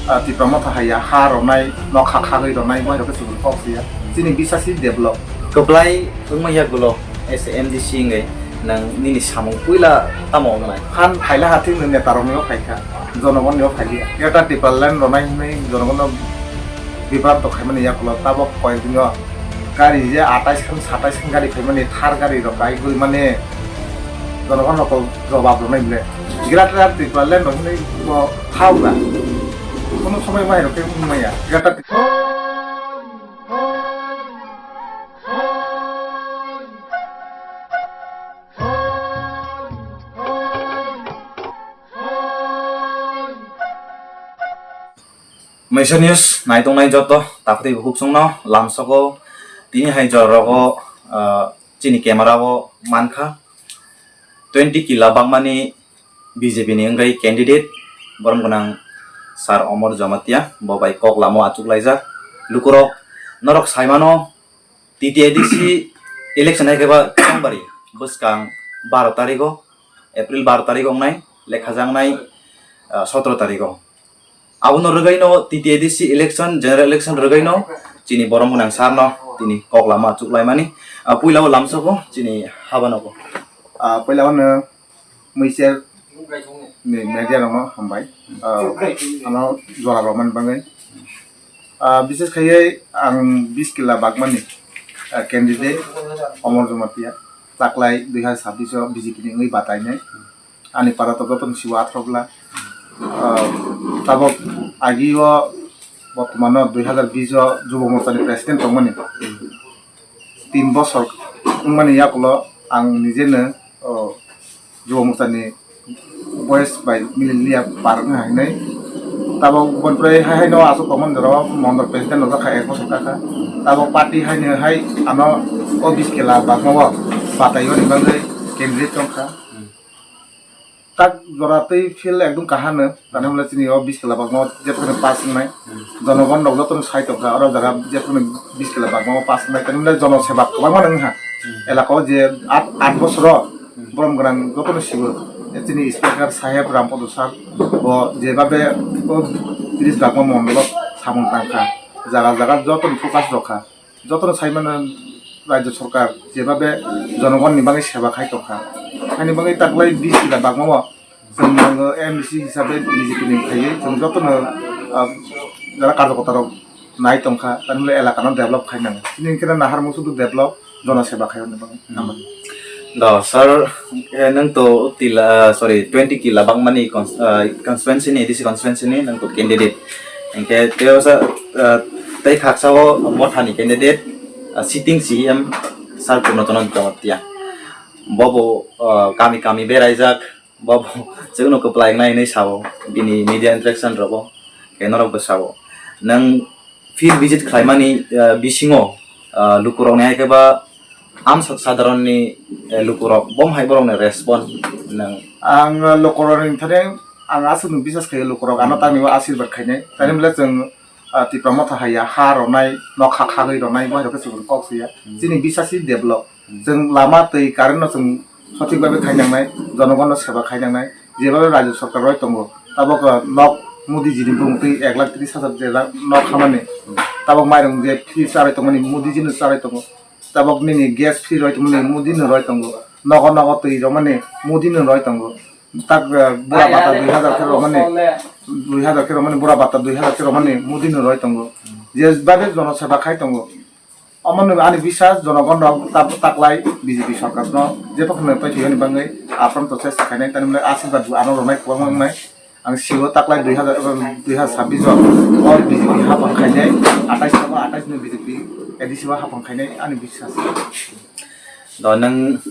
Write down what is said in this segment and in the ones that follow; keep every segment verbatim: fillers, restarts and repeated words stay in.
Ah, Tipra Motha hai ya, ha rwnai, nokha khagwi rwnai, bohrok khe chwng kok si ya. Chini bisasi develop. Kwplai wngma yagulo S M D C wngwi nwng nini samung puila tamo wngnai? Phan phaila hathi nwng netarokni o phaikha, jonogonni o phailiya. Greater Tipraland rwnai hwnwi jonogonno bibranto khaimani yagulo tabok koyekdino gari je atais khan satais khan gari phaimani, Thar gari rok kai guri mani jonogon rok jobab rwnai bile. Greater Tipraland rok hwnwi bo thawkha. Kono somoi mai rok khe wngmaya. Greater Tipra- Maisa news naitongnai joto takhwtwi bukhuk chwngno lamsoko tini hai jora rogo, ah, chini camera o mankha twenty kila bangmani B J P ni wngwi candidate borom gwnang Sir Omor Jamatia bo bai kok lama o achuklaijak. Lukurok norok saimano T T A D C election hai khe ba Chongbari bwskang baro tarigo, April baro tarigo wngnai, lekhajaknai, ah, sotoro tarigo. Abono rwgwino T T A D C election, general election rwgwino chini borom gwnang sir no tini kok lama achuklaimani. Ah, puila o lamsoko chini habanogo. Ah, puila o no Mwiser ni media rokno hambai. Ah, ano jora rwmani bagwi. Ah, bises khaiwi ang bis kila bagmani, ah, candidate Omor Jamatia taklai dui hazar sabbish o B J P ni wngwi batainai. Ani para to jotono sibo athro bwla. Ah, tabok agi o bortomano dui hazar bis o Jubo Morcha ni president tongmani. Tin bosor wngmani yakulo ang nijeno, o, Jubo Morcha ni boyes bai mililiya par wngha hinwi. Tabok bonprai hai hai no aswk tongmani jora o mondol president rok kha ek bosor kha kha. Tabok party hai no hai ano o bis kila bagma o batai oni bagwi candidate tong kha. Tak jora tei field ekdum kaham no, tani hwnle chini o bis kila bagma o jephru pass wngnai. Jonogon rok jotono sai tongkha, oro jaga jephru bis kila bagma o pass wngnai, tani hwnle jono seba kwbangma no wngkha. Elaka o je at, at bosoro borom gwnang jotono sibo, chini speaker saheb Rampodo sir bo jebabe o tris bagma mondolo samung tangkha, jaga jaga jotono focus rokha. Jotono sai mano, rajya sorkar jebabe jonogonni bagwi seba khai tongkha. Haini bagwi taklai bis kila bagmao chwng nango M D C hisabe B J P ni khaiwi chwng jotono, ah, jara karjakota rok nai tongkha, tani hwnle elakano develop khai nango. Chini hwnkhe naharmung sudu develop, jono seba khai hwnwi bagwi. Do, sir, eh, nwng to tila, sorry, twenty kila bangmani cons-, eh, constituency ni, A D C constituency ni nwng to candidate. Hingke tei o sa, eh, tei khaksa o Motha ni candidate, eh, sitting C E M Sir Purno Chandra Jamatia. Bobo, eh, kami kami beraijak, bobo chwngno kwplai wngnai hinwi sao, bini media interaction rogo, khe norokbo sao. Nwng field visit khlaimani, eh, bisingo, eh, lukurokni hai khe ba amsok sadharonni, eh, lukurok bom hai borokni respond nwng? Ang lukurokni thani ang aswkno biswas khaio, lukurok ano tangni o asirwad khainai. Tani bwle chwng, ah, Tipra Motha hai ya, ha rwnai, nokha khagwi rwnai, bohrok khe chwng kok suya. Chini bisasi develop. Chwng lama twi current no chwng sothik bhabe khai nangnai, jonogon no seba khai nangnai. Jebabe rajya sorkar roi tongo, tabok, ah, nok Modi ji ni bumung twi ek lakh tris hajar je nok hamani, tabok mairung je free charai tongmani Modi ji no charai tongo, tabok nini gas free roi tongmani Modi no roi tongo, nogo nogo twi rwmani Modi no roi tongo, tak, ah, bura bata dui hajar khe rwmani, dui hajar khe rwmani bura bata dui hajar khe rwmani Modi no roi tongo, jebabe jono seba khai tongo. Omo nw ani biswas, jonogon rok ta-, taklai B J P sorkar no jepho kheno twi thwiyani bagwi apron to chesta khainai, tani hwnle asirwad bo ano rwnai kwbangma wngnai. Ang sigo taklai dui hazar, dui hazar sabbish o, o B J P haphang khainai, atais o atais no B J P A D C o haphang khainai ani biswas. Do nwng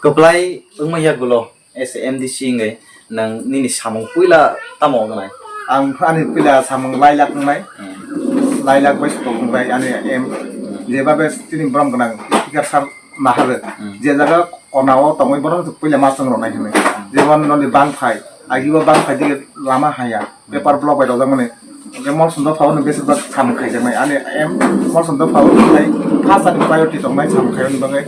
kwplai wngma yagulo? S M D C wngwi nwng nini samung puila tamo wngnai? Ang ani puila samung lai lakh wngnai. Hmm. Lai lakh bai sotong wngnai ani aim. Hmm. Jebabe chini borom gwnang speaker sir naharwi. Hmm. Je jaga kona o tongwi bono puila ma chwng rwnai hinwi. Hmm. Jemon noni bangphai, agi o bangphai dige lama haya. Hmm. Paper block bai rojak mani. Hwnkhe Molsom dopha o besibak samung khaijaknai. Ani aim Molsom dopha o khai first ani priority tongnai samung khaiyani bagwi,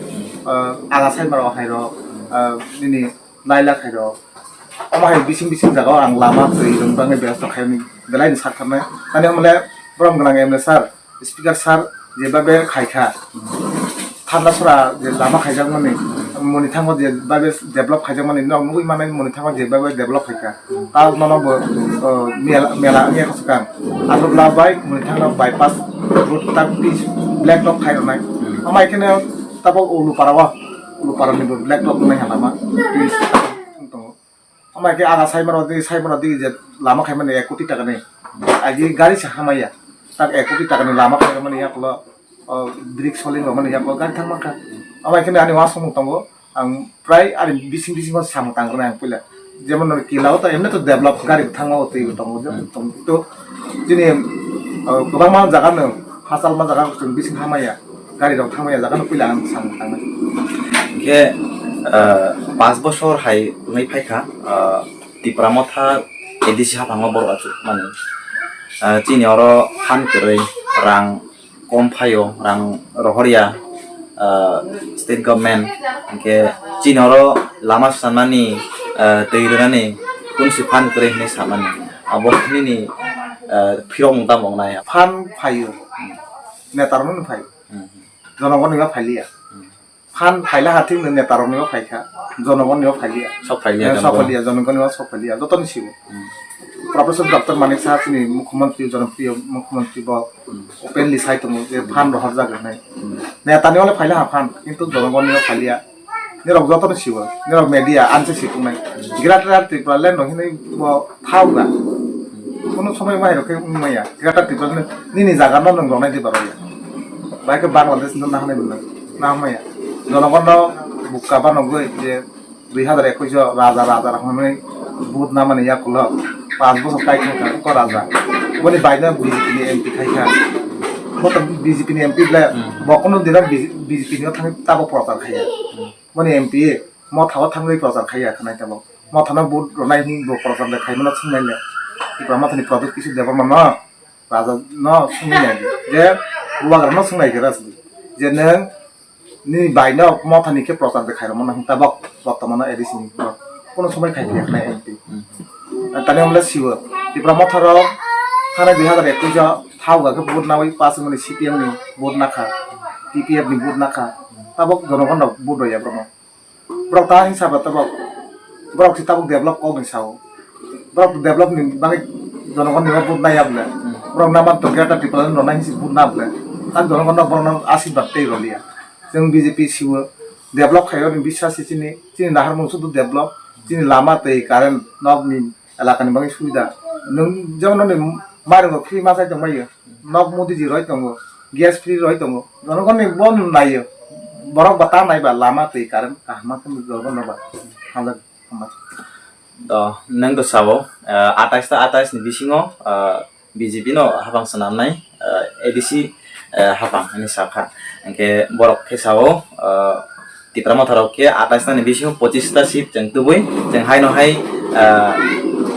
ah, aga sai maro hai rok, ah, nini lai lakh hai rok. Omo hai bising bising jaga o ang lama twi rwng bagwi bebostha khaiyani. Belai ni sak tharnai. Tani hamle borom gwnang M L A sir, speaker sir, je babe khai kha. Thanda sora je lama khaijak mani, moni thango je babe develop khaijak mani, nok nugui manai moni thango je babe develop khai kha. Ta nono bo, o, mela, mela wngya kha swkang. Aswk la bai moni thango bypass road ta pitch black top khai rwnai. Amai kheno tabok Ulupara o, Ulupara ni bo black top nai halama. Pitch tongo. Amai khe aga sai mano di, sai mano di je lama khai mani ek koti taka ni. Agi gari sa hamaya. Tak ek koti taka ni lama khai mani yakulo, o, brick soling rok mani yakulo gari thang mankha. Amai kheno ani wasong tongo. Ang prai ani bising bising o samung tang rwnai ang puila. Jemon no kila o to emne to develop gari thangma o twi tongo je tong to chini, o, kwbangma jaga no hachal ma jaga chwng bising hamaya gari rok thangmaya jaga no puila ang samung tangnai. Hingke, ah, pas bosor hai wngwi phaikha, ah, Tipra Motha A D C haphango borok achuk mani. Ah, chini oro phan kwrwi rang kom phaio, rang rohorya, ah, state government, hingke chini oro lama sanani, ah, twi rwnani kunsi phan kwrwi hinwi samani. Abo nini, ah, phirok mung tamo wngnai. Phan phaio, neta rokno phai, hmm, jonogonni ba phailiya. Hmm. Phan phaila ha thik neta rokni ba phaikha, jonogonni ba phailiya. Sok phailiya, eh, sok phailiya, jonogonni ba sok phailiya, jotoni sibo. Hmm. Professor Doctor Manik Saha chini mukhyamantri, jonopriyo mukhyamantri bo, hmm, openly sai tongo je phan rohorjak hinwi. Hmm. Netani ole phaila ha phan, kintu jonogonni ba phailiya. Nirok jotoni sibo, nirok media anse sikungnai. Greater Tripura land no hinwi bo thauga. Kono somoi mai rok khe wngmaya. Greater Tripura land nini jaga no nwng ronai di baroya. Bai khe Bangladesh no nahanai bwlai. Nahamaya. Jonogon no bukka banogoi je dui hazar ekwis o raja raja rok hwnwi vote namani yakulo. Panch bosor kai thangkha ko raja. Boni bai no B J P ni M P khaikha. Bo to B J P ni M P ble, hmm, bo kono dino B J P ni thangwi tabo prochar khaiya. Hmm. Boni M P Motha o thangwi prochar khaiya khwnai tabok. Motha no vote rwnai hwnwi bo prochar de khaimano swngnaile. Tipra Motha ni Pradyot Kishore Debbarma no, raja no swngwi nai di. Je bubagra no swngnaikhe rasi. Je nwng nini bai no Motha ni khe prochar de khairokmano hwnwi tabok bortomano A D C ni borok. Kono somoi khai phiya khwnai M P. Hmm. Tani omle siwo. Tipra Motha rok thani dui hazar ekwis o thauga khe vote nawi pass wngmani C P M ni vote nakha, T P F ni vote nakha. Tabok jonogon rok vote rwya borokno. Borok ta hinsa ba tabok. Borok si tabok develop kok ni sao. Borok develop ni bagwi jonogon ni vote naiya bole. Borok naman to Greater Tipraland rok nai hinsi vote na bole. Tak jonogon rok borok no ashirbad tei roliya. Chwng B J P siwo develop khaio ni biswas si chini, chini naharmung sudu develop, chini lama tei current nok ni elaka ni bagwi subida. Nwng jemon nini mairung rok free ma chai tongmaiyo, nok Modi ji roi tongo, gas free roi tongo, jonogon ni bo naiyo, borok ba ta naiba lama tei current kaham ma khe jonogon rok ba hamjak hambai. To nwng to sao, ah, atais ta atais ni bisingo, ah, B J P no hapang swnamnai, ah, A D C, ah, hapang hinwi sakha. Hinkhe borok khe sao, ah, Tipra Motha rok khe atais ta ni bisingo pochis ta seat chwng tubui, chwng haino hai, ah,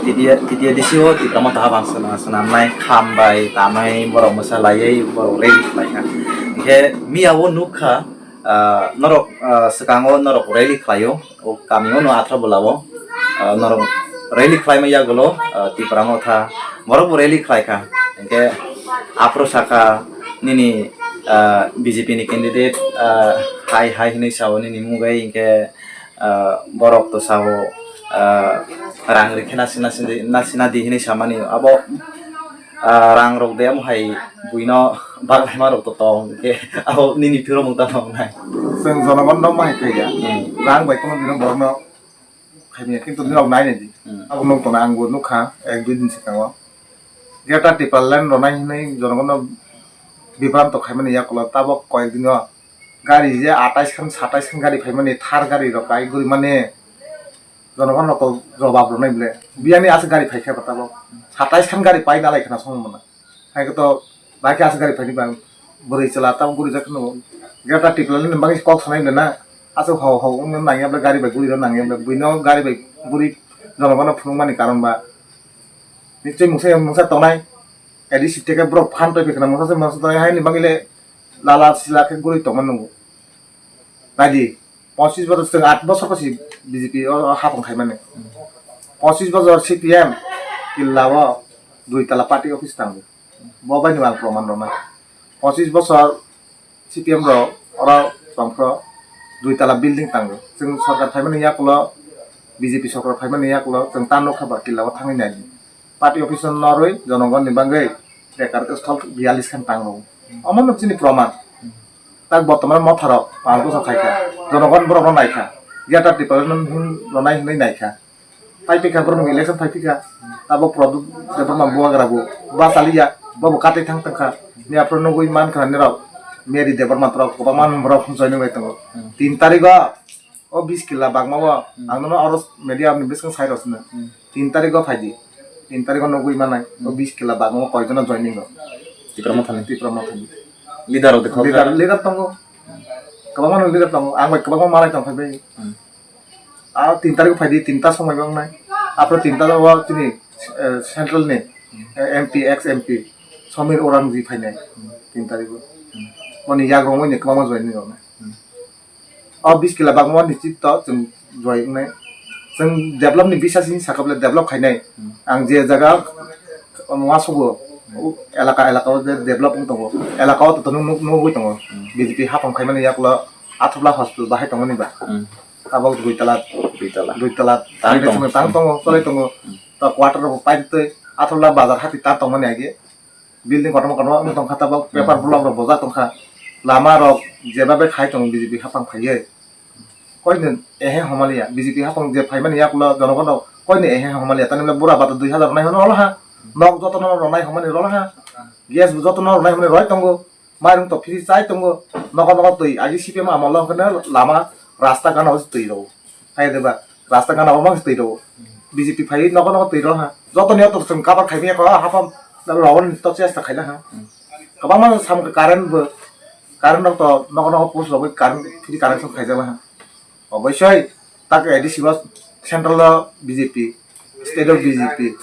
T T A D C o Tipra Motha hapang swnam-, swnamnai kham bai tamai borok mwsa laiwi borok rally khlaikha. Hinkhe miya o nukha, ah, norok, ah, swkango norok rally khlaio, o kami o no Athra Bola o, ah, norok rally khlaima yagulo, ah, Tipra Motha borok bo rally khlaikha. Hinkhe aphuru sakha nini, ah, B J P ni candidate, ah, hai hai hinwi sao nini mungwi hinkhe, ah, borok to sao, ah, rang rikhe nasi nasi di, nasi nadi hinwi samani abo, ah, rang rok de amo hai buino baglaima rok to tong khe abo nini phiromung ta tongnai. Chwng jonogon no ma hai kaiya. Hmm. Rang bai kono dino borokno khaimya kintu nirok nai nai di. Hmm. Abo nung tongna ang bo nukha ek dui din swkango. Greater Tipraland ronai hinwi jonogon no bibranto khaimani yakulo tabok koyek dino gari je atais khan satais khan gari phaimani Thar gari rok kai guri mani. Jonogon rok to jobab rwnai ble. Biyani aswk gari phaikha ba tabok. Satais khan gari pai nalai khna song mano. Hai to bai khe aswk gari phaini bang. Bwrwi chwla tabok guri jak khno. Greater Tipraland ni bagwi kok sanai ble na. Aswk hau hau wngna nangya ble gari bai guri rw nangya ble. Buino gari bai guri jonogon no phunukmani karon ba. Nichoi mungsa mungsa tongnai. A D C teke borok phan twi khna mungsa mungsa tongnai haini bagwi le lala sila khe guri tongma nungo. Naidi, pochis bosor chwng aat bosor kosi B J P o, o hapang khaimani. Pochis bosor C P M killa o dui tala party office tango. Bo bai no ang proman rwnai. Pochis bosor C P M rok oro tongphro dui tala building tango. Chwng sorkar phaimani yakulo, B J P sorkar phaimani yakulo chwng ta nukha ba killa o thangwi nai. Party office no norwi jonogonni bagwi bekar sthol biyalis khan tango. Omo no chini proman. Tak bortoman motharok panch bosor khaikha. Jonogon borokno naikha. Greater Tipraland no hin rwnai hinwi naikha. Phai phikha borok election phai phikha. Tabok Pradyot Debbarma bubagra bo bachaliya. Bobo katwi thang tongkha. Ni aphuru nugwi mankha nirok. Mary Debbarma rok kwbangma borok joining bai tongo. Tin tarigo o bis killa bagmao ang nono oro media ni bwskango sai rw sino. Tin tarigo phaidi. Tin tarigo nugwi manai. O bis killa bagmao koijono joining rok. Tipra Mothani. Tipra Mothani. Leader rok de khok Leader, leader tongo. Kwbangma no leader tongo. Ang bai kwbangma malai tong phai bai. A tin tarik phaidi, tinta somoi wngnai. Aphro tinta o chini, eh, central ni, eh, M P, ex M P Samir Orangi phainai tin tarik o. Boni yagrong bai ni kwbangma joining rok nai. O bis killa bagmao ni chit to chwng joi wngnai. Chwng develop ni bisasi sakha bwle develop khainai. Ang je jaga wasogo elaka elaka o je develop wng tongo. Elaka o to nung nugwi tongo. B J P hapang khaimani yakulo Athabla hospital bahai tongmani ba. Tabok dui tala Dui tala. Dui tala Tang tang tongo. Tang tongo, cholai tongo. To quarter rok pai twi Athabla bazar hati ta tongmani age. Building kotorma kotorma wng tongkha, tabok paper block rok bojak tongkha. Lama rok jeba bai khai tongo B J P hapang phaiwi. Koino ehe homaliya, B J P hapang je phaimani yakulo jonogon rok koino ehe homaliya. Tani bura bata dui hazar rwnai hwnwi rwlaha. Nok jotono rwnai hwnmani rwlaha. Gas bo jotono rwnai hwnmani rwlai tongo. Mairung to free chai tongo. Nogo nogo twi agi C P M amolo hwnkhe lama rasta gana o twi rwo. Hai de ba, rasta gana o mang twi rwo. B J P phai nogo nogo twi rwo ha. Joto ni to chwng cover khai maya ko hapam rwo ni to chesta khaina ha. Kwbangma sam current bo, current rok to nogo nogo post rogwi current free connection khaijak ha. Oboisoi tak A D C o central o B J P, state o B J P,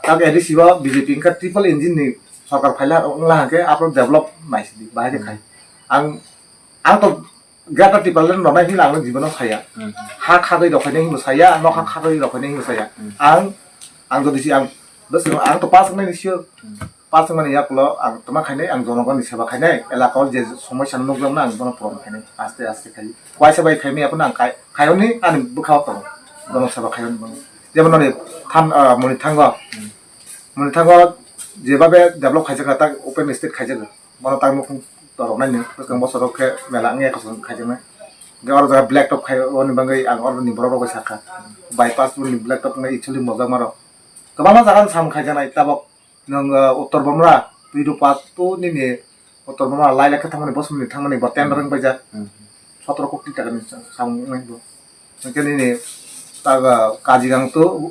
tak A D C o B J P wngkha triple engine ni sorkar phaila wngla hwnkhe aphuru develop naisidi bahai khe khai. Ang, ang to Greater Tipraland rwnai hinwi ang jibono saya. Ha khagwi rokhainai hinwi saya, nokha khagwi rokhainai hinwi saya. Ang, ang jodi si ang, bwswk ang to pass wngnai ni sure. Pass wngmani yakulo ang tongma khainai, ang jonogonni seba khainai, elaka o je somosya no nukjakno ang bono puron khainai, aste aste khai. Kuaisa bai khaimaya phano ang khai, khayoni ani bwkha o tongo, jono seba khayoni bono. Jemon noni than, ah, Monithango, Monithango jebabe develop khaijak tak open state khaijak, bono tak nukhung torok nai ni, bwskang bosor rok khe mela wngya kosong khaijaknai. Hwnkhe oro jaga black top khai, oni bagwi ang oro ni borok rok bai sakha, bypass ni black top wngwi actually mojak maro. Kwbangma jaga sam khaijaknai tabok. Nwng, uh, Uttor Bomra, Pidu Pass to nini Uttor Bomra lai lai khe thangmani, bosongni thangmani bo tender wng paijak. Sotoro koti taka ni sa-, samung wngnai bo. Hwnkhe nini taga Kajigang to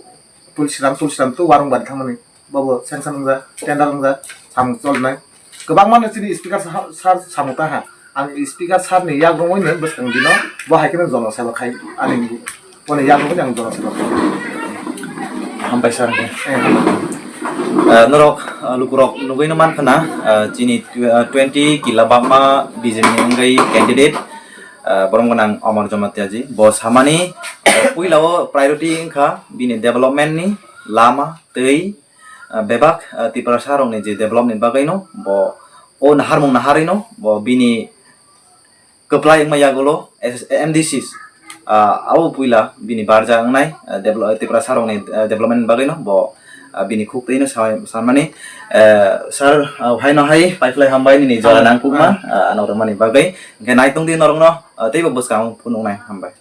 Tulsiram, Tulsiram to Warungbari thangmani bobo sanction wngjak, tender wngjak, samung cholnai. Kwbangma no chini speaker sa-, sir samung ta ha. Ang speaker sir ni yagrungwi no bwskang dino bo hai kheno jono seba khai ani boni yagrungwi ang jono seba khai. Hambai sir. Eh, hambai. Eh, norok, eh, lukurok nugwi no mankha na, eh, chini tw-, eh, twenty kila bakma B J P ni wngwi candidate, eh, borom gwnang Amar Jamatia ji. Bo samani, eh, puila o priority wngkha bini development ni, lama, twi, ah, bebak, ah, Tiprasa rokni je development bagwi no bo o naharmung naharwi no bo bini kwplai wngma yagulo S-, M D Cs, ah, abo puila bini barja wngnai, ah, develop-, Tiprasa rokni, ah, development bagwi no bo, ah, bini khuk twi no sa-, sanmani, eh, sir, ah, hai no hai paiphlai hambai nini jora nangkukma, ah, ano rwmani bagwi. Hwnkhe naitung di norok no, ah, teibo bwskango phunuknai hambai.